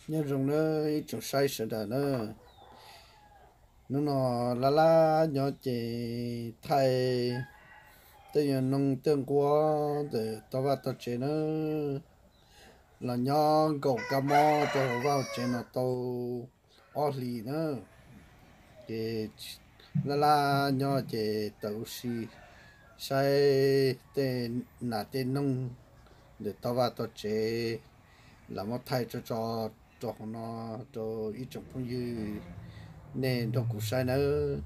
Nyob zoo nawb ib tsoom saib sawv daws na. Hnub no laj laj nyob ces thaij tej yog noog tej nquab ntawm tog vaj tog tsev na, los nyob nkaum kab mob rau hauv vaj hauv tsev no tau ob hlis na. Ces laj laj nyob ces tawm ua si saib tej nas tej noog ntawm tog vaj tog tsev los muab thaij tso tso rau hauv no rau ib tsoom phooj ywg nej nrog kuv saib nawb.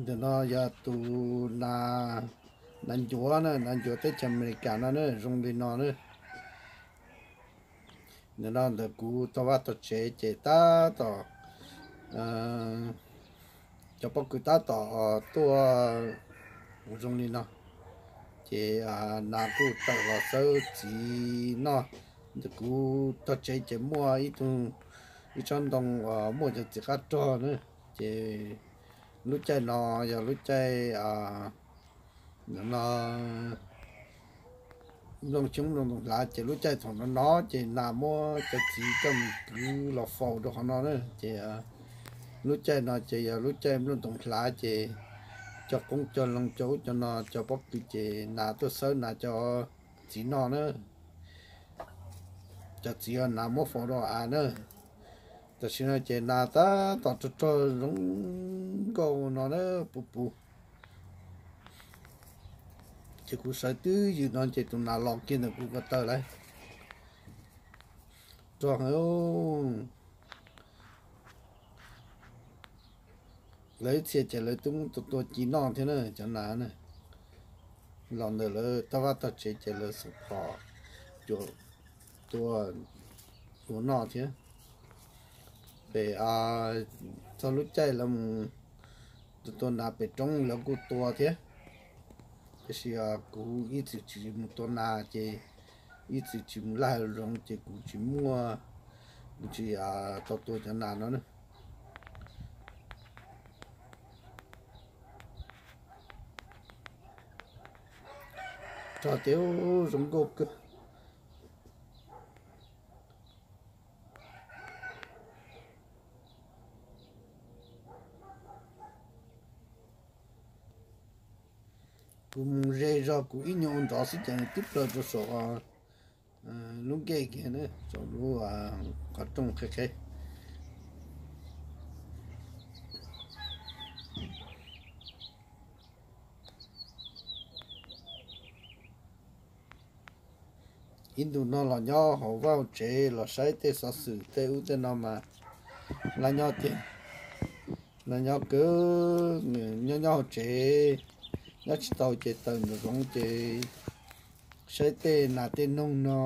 Ntawm no yog tus nas, nas ncuav na, nas ncuav teb chaws Amelikas no na, zoo li no na. Ntawm no ntawm kuv tog vaj tog tsev ces tab tom, cov pob kws tab tom tuaj zoo li no, ces nas kuj tawm los xawb txiv noj. Ntawm kuv tog tsev ces muaj ib tug, ib tsob ntoo uas muaj cov txiv qab rog na, ces lub caij no yog lub caij no nplooj xyoob nplooj ntoos hlav, ces lub caij thaum no no ces nas muab cov txiv coj mus kwv los faus rau qhov no na, ces lub caij no ces yog lub caij nplooj ntoos hlav ces cov qoob cov loo cov ub cov no cov pob kws ces nas tuaj xawb nas cov txiv noj na. Cov txiv nas muab faus rau av na. Tam sim no ces nas tab tom rog rog zoo nkauj no na, puv puv. Ces kuv sawv twb ywm no ces tus nas los kiag ntawm kuv ko taw lawm. Rog heev. Lawv ib txhia ces lawv twb muab tua tua ci noj thiab na, cov nas na. Los ntawm lawv tog vaj tog tsev ces lawv xeem phom cuam tua tua noj thiab. Pem txog lub caij lawv mus tua tua nas pem roob lawv kuj tua thiab. Tiam sis kuv ib txwm tsis mus tua nas ces ib txwm tsis mus laj hav zoov ces kuv tsis muaj, kuv tsis tau tua cov nas no na. Rog ces zoo nkauj kawg. Kuv mus ze zog kuv ib nyuag ua nrov xwb ces nws twb plaws rau saum lub nkej kiag na, saum lub qhov rooj qheb qheb. Ib ntus no los nyob hauv vaj hauv tsev los saib tej xov xwm tej ub tej no mas laj nyob tiag, laj nyob kawg. Nyob nyob hauv tsev, nyob tsis tau ces tawm nraum zoov ces saib tej nas tej noog no,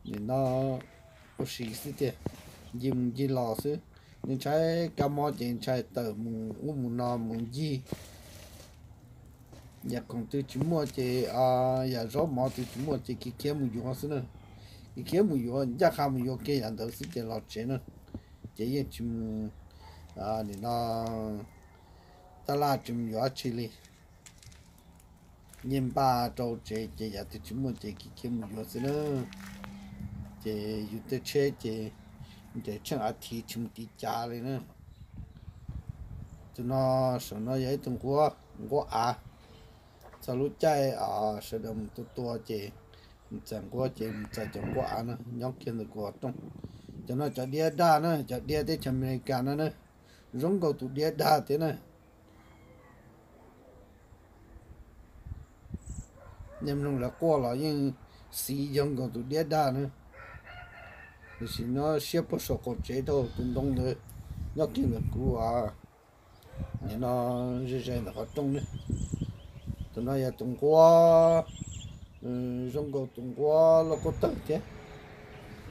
nim no ua si xwb tiag, ncig mus ncig los xwb. Nws ntshai kab mob ces ntshai tawm mus ub mus no mus ncig. Yam khoom twg tsis muaj ces, yam zaub mov twg tsis muaj ces khiav khiav mus yuav xwb na. Khiav khiav mus yuav, ncaj qha mus yuav kiag yam ntawd xwb ces los tsev na. Ces yeej tsis mus, nim no tab laj tsis mus yuav dab tsi li. Yeej npaj rau tsev ces yam twg tsis muaj ces khiav khiav mus yuav xwb na. Ces yus tej tsheb ces nres tsheej av thiv tsis mus tiv cav li na. Tus no, saum no yog ib tug nquab, nquab av. Txog lub caij sawv daws mus tua tua ces mus txais nquab ces mus txais cov nquab av na nyob kiag ntawm kuv qhov rooj. Cov no cov diab dag na, cov diab teb chaws Amelikas no na, zoo nkaus tus diab dag thiab na. Nej mloog lawv quaj los yeej xiv yog nkaus tus diab dag na. Tiam sis nyob siab puag saum qaum tsev dhau tus ntoo ntawd nyob kiag ntawm kuv, nim no ze ze ntawm qhov rooj ne. Tus no yog tus nquab, zoo nkaus tus nquab lauj kaub tawg thiab.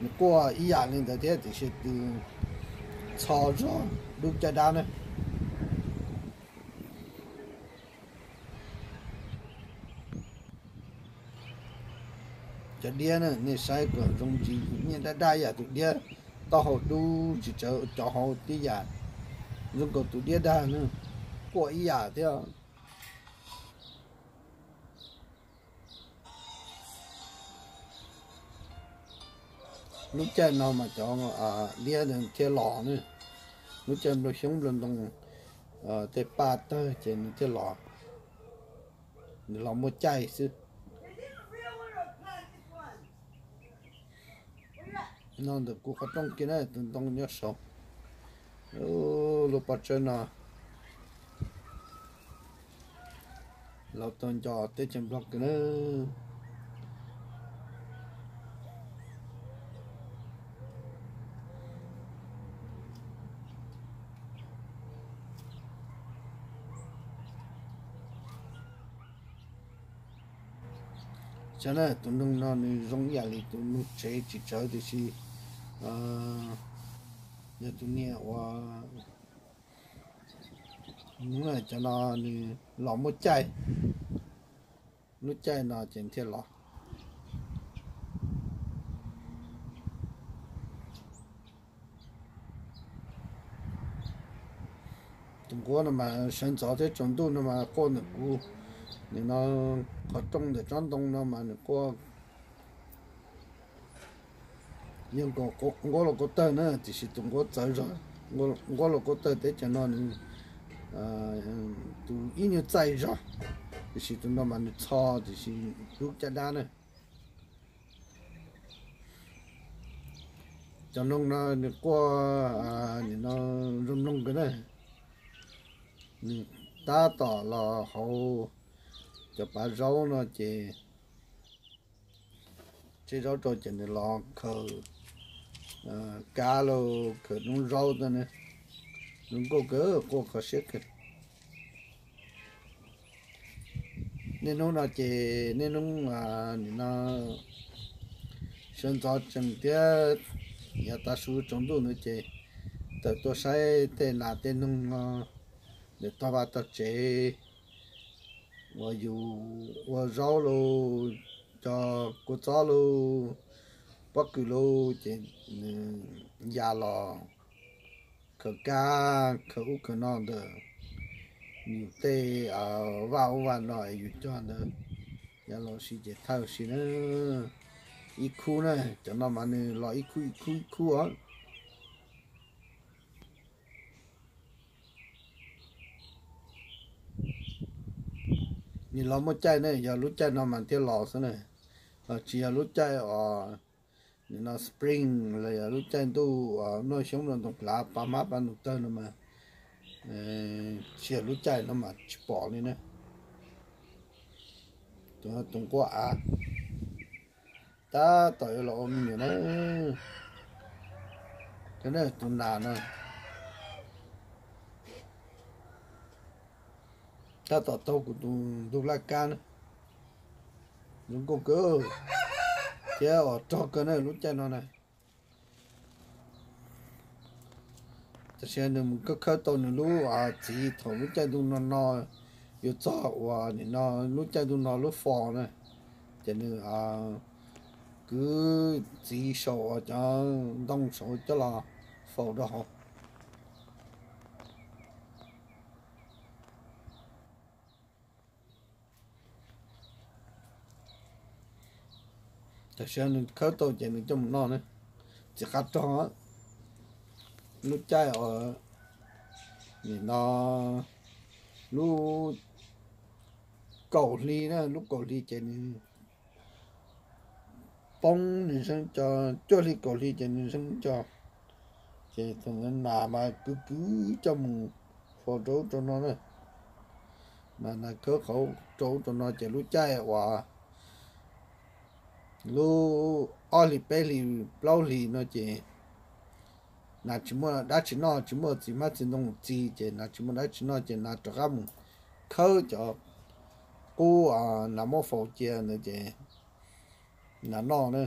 Nws quaj ib yam li ntawd thiab tiam sis tus txho zog dub caj dab na. Cov diab na, nej saib kom zoo ntsis, nyiaj daj daj yam tus diab, taub hau dub tsis tsawv cov hauv tib yam. Zoo nkaus tus diab dag ne, quaj ib yam thiab. Lub caij no mas cov diab ntawd thiaj los ne. Lub caij nplooj xyoob nplooj ntoo tej paj tawg ces nws thiaj los, nws los muaj caij xwb. No ntawm kuv qhov rooj kiag na, tus ntoo nyob saud. Lub pob tsaib no los tau nco teb chaws Nplog kiag na. Saib na, tus noog no nws zoo ib yam li tus noog tsev tsis tsawv tiam sis yog tus niag uas cov no nws los muaj caij, lub caij no ces thiaj los. Tus nquab no mas sawv ntxov thiab tsaus ntuj no mas quaj ntawm kuv, nim no qhov rooj ntawm tsob ntoo no mas nws quaj. Yog nkaus nquab los quab tawg na, tiam sis tus nquab txawv zog, nquab los quab tawg teb chaws no nws tus ib nyuag txaij zog, tiam sis tus no mas nws txho, tiam sis lub caj dab na. Cov noog no nws quaj, nim no zoo mloog kawg na. Nws tab tom los hauv cov pav zaub no ces tseb zaub rau ces nws los khaws kab los khaws noob zaub tod ne. Zoo nkauj kawg, quaj kho siab kawg. Niaj hnub no ces niaj hnub nim no sawv ntxov tsees thiab yav tav su tsaus ntuj ntawd ces tawm tuaj saib tej nas tej noog no, ntawm tog vaj tog tsev uas yus ua zaub lauj, cog kua txob lauj, pob kws lauj ces nws ya los khaws kab khaws ub khaws no ntawm yus tej vaj ub vaj no es yus cog ntawd, ya los si ces thawj si na. Ib khub na, cov no mas nws los ib khub ib khub ib khub os. Nws los muaj caij ne, yog lub caij no mas thiaj los xwb na. Tsis yog lub caij os, nim no spring los yog lub caij ntuj nplooj xyoob nplooj ntoo hlav pa hmab pa nus tawg no mas tsis yog lub caij no mas tsis pom li na. Tus nquab av tab tom yuav los ua me nyuam na. Tus nas no tab tom taug kuv tus ntug laj kab na. Zoo nkauj kawg thiab os, rog kawg na lub caij no na. Tam sim nws mus khawb khawb tau nws lub txiv thaum lub caij ntuj no no, yuav txog uas nim no lub caij ntuj no lub fos na, ces nws kwv txiv saum uas cov ntoo saud coj los faus rau hauv. Tam sim nws khawb tau ces nws coj mus noj na. Txiv qab rog, lub caij uas nim no lub kaum hli na, lub kaum hli ces nws poob nws zeeb co, cuaj hli kaum hli ces nws zeeb co. Ces thaum nas mas kwv kwv coj mus faus rau ub rau no na. Mas nas khawb qhov rau ub rau no ces lub caij uas lub ob hlis peb hlis plaub hlis no ces nas tsis muaj dab tsi noj, tsis muaj txiv hmab txiv ntoo txi ces nas tsis muaj dab tsi noj ces nas rov qab mus khawb cov qub nas muab faus cia ntawd ces nas noj na.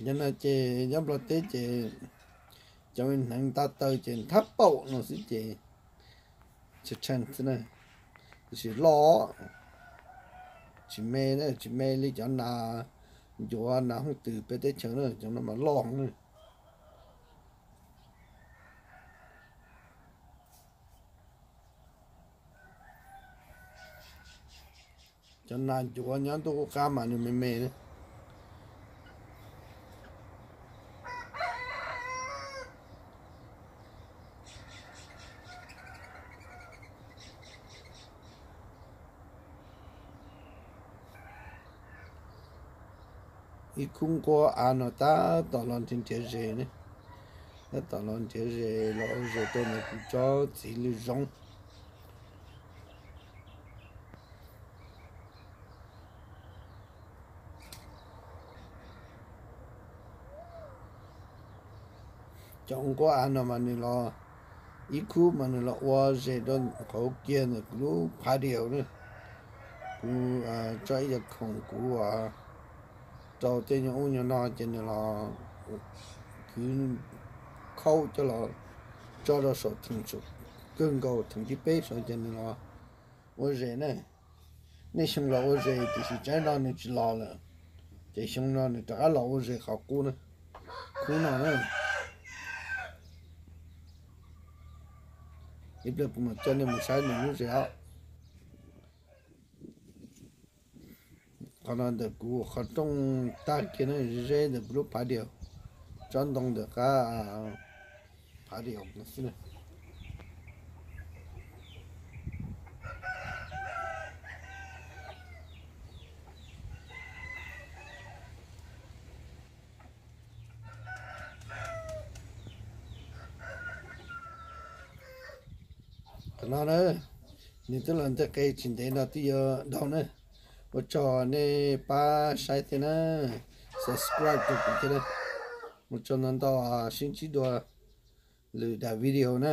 Yog no ces nyob Nplog teb ces cov me hneev nta taw ces nthab paum no xwb ces tshee tshee xwb na, tiam sis loj, tsis me, tsis me li cov nas Ncuav nas hooj twm peb teb chaws na, cov no mas loj heev na. Cov nas ncuav nyob ntuj qub qab mas nws me me na. Ib khub nquab av no tab tom los nrhiav nrhiav zes ne, tab tom los nrhiav zes los ua zes rau ntawm kuv tsob txiv lwm zoov. Cov nquab av no mas nws los, ib khub mas nws los ua zes rau qhov kiag ntawm kuv lub patio na. Kuv tso ib yam khoom kuv rau tej nyuag ub nyuag no ces nws los kwv khaub coj los tso rau saum theem kawg nkaus, theem thib peb saud ces nws los ua zes na. Nej xyoo los ua zes tiam sis tsaib no nws tsis los lawm, ces xyoo no nws rov qab los ua zes qhov qub na, khub no na. Ib pliag kuv mam coj nej mus saib nws lub zes os. Qhov no ntawm kuv qhov rooj tag kiag na, ze ze ntawm kuv lub patio, tsob ntoo ntawm qab patio no xwb na. Qhov no na, nws twb los ntej qe tsis ntev no twb yuav dhau na. Ua tsaug nej pab saib thiab na, subscribe rau kuv thiab na. Ua tsaug ntau ntau, sib ntsib dua lwm daim video na.